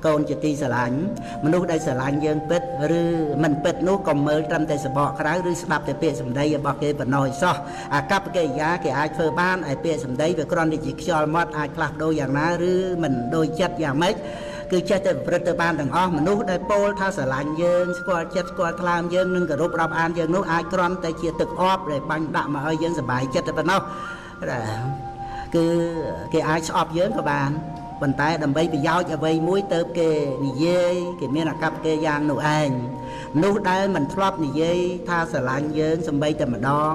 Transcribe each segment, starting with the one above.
កូនជាទីស្រឡាញ់មនុស្សដែលស្រឡាញ់យើងពិតឬមិនពិតនោះកុំមើលត្រឹមតែសបកក្រៅឬស្ដាប់តែពាក្យសម្ដីរបស់គេប៉ុណ្ណោះឯសោះអាកប្បកិរិយាគេអាចធ្វើបានឯពាក្យសម្ដីវាគ្រាន់តែជាខ្យល់មាត់អាចផ្លាស់ប្ដូរយ៉ាងណាឬមិនដូចចិត្តយ៉ាងម៉េចគឺចេះតែប្រព្រឹត្តទៅបានទាំងអស់មនុស្សដែលពោលថាស្រឡាញ់យើងស្គាល់ចិត្តស្គាល់ថ្លើមយើងនិងគោរពរាប់អានយើងនោះអាចគ្រាន់តែជាទឹកអប់ដែលបាញ់ដាក់មកឲ្យយើងសប្បាយចិត្តតែប៉ុណ្ណោះគឺគេអាចស្អប់យើងក៏បានប៉ុន្តែដើម្បីប្រយោជន៍អ្វីមួយទៅគេនិយាយគេមានអាកប្បកិរិយានោះឯងមនុស្សដែលមិនធ្លាប់និយាយថាស្រឡាញ់យើងសំបីតែម្ដង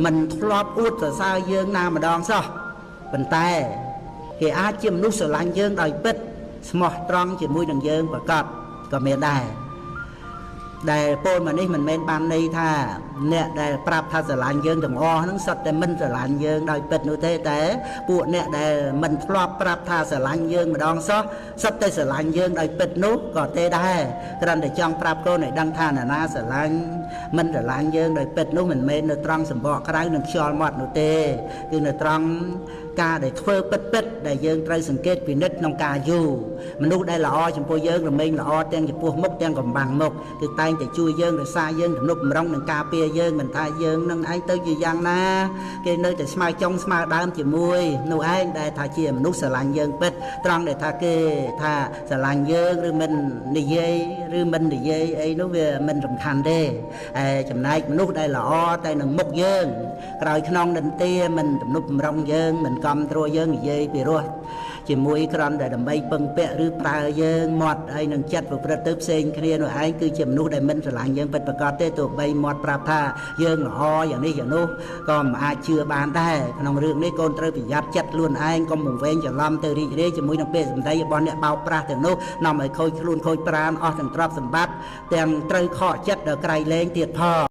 មិនធ្លាប់អួតសរសើរយើងណាម្ដងសោះប៉ុន្តែគេអាចជាមនុស្សស្រឡាញ់យើងដោយពិតស្មោះត្រង់ជាមួយនឹងយើងប្រកបក៏មានដែរដែលពោលមកនេះមិនមែនបានន័យថាអ្នកដែលប្រាប់ថាស្រឡាញ់យើងទាំងអស់ហ្នឹងសុទ្ធតែមិនស្រឡាញ់យើងដោយពិតនោះទេតែពួកអ្នកដែលមិនធ្លាប់ប្រាប់ថាស្រឡាញ់យើងម្ដងសោះសុទ្ធតែស្រឡាញ់យើងដោយពិតនោះក៏ទេដែរគ្រាន់តែចង់ប្រាប់កូនឲ្យដឹងថានរណាស្រឡាញ់មិនស្រឡាញ់យើងដោយពិតនោះមិនមែននៅត្រង់សម្បកក្រៅនឹងខ្យល់មាត់នោះទេគឺនៅត្រង់ការដែលធ្វើពិតពិតដែលយើងត្រូវសង្កេតពិនិត្យក្នុងការយូរមនុស្សដែលល្អចំពោះយើងរមែងល្អទាំងចំពោះមុខទាំងកំបាំងមុខគឺតែងតែជួយយើងរក្សាយើងទំនុកបំរុងនឹងការពារយើងមិនថាយើងនឹងឯងទៅជាយ៉ាងណាគេនៅតែស្មើចុងស្មើដើមជាមួយនោះឯងដែលថាជាមនុស្សស្រឡាញ់យើងពិតត្រង់ដែលថាគេថាស្រឡាញ់យើងឬមិននិយាយឬមិននិយាយអីនោះវាមិនសំខាន់ទេឯចំណែកមនុស្សដែលល្អតែនឹងមុខយើងក្រោយខ្នងនិន្ទាមិនទំនុកបំរុងយើងមិនកំទ្រួយើងនិយាយពីរោះជាមួយគ្រាន់តែដើម្បីពឹងពាក់ឬប្រើយើងមាត់ហើយនឹងចិត្តប្រព្រឹត្តទៅផ្សេងគ្នានោះឯងគឺជាមនុស្សដែលមិនស្រឡាញ់យើងពិតប្រាកដទេទោះបីមាត់ប្រាប់ថាយើងល្អយ៉ាងនេះយ៉ាងនោះក៏មិនអាចជឿបានដែរក្នុងរឿងនេះកូនត្រូវប្រយ័ត្នចិត្តខ្លួនឯងកុំវង្វេងច្រឡំទៅរីករាយជាមួយនឹងពាក្យសម្ដីរបស់អ្នកបោកប្រាស់ទាំងនោះនាំឲ្យខូចខ្លួនខូចប្រាណអស់ទាំងទ្រព្យសម្បត្តិទាំងត្រូវខកចិត្តដល់ក្រៃលែងទៀតផង។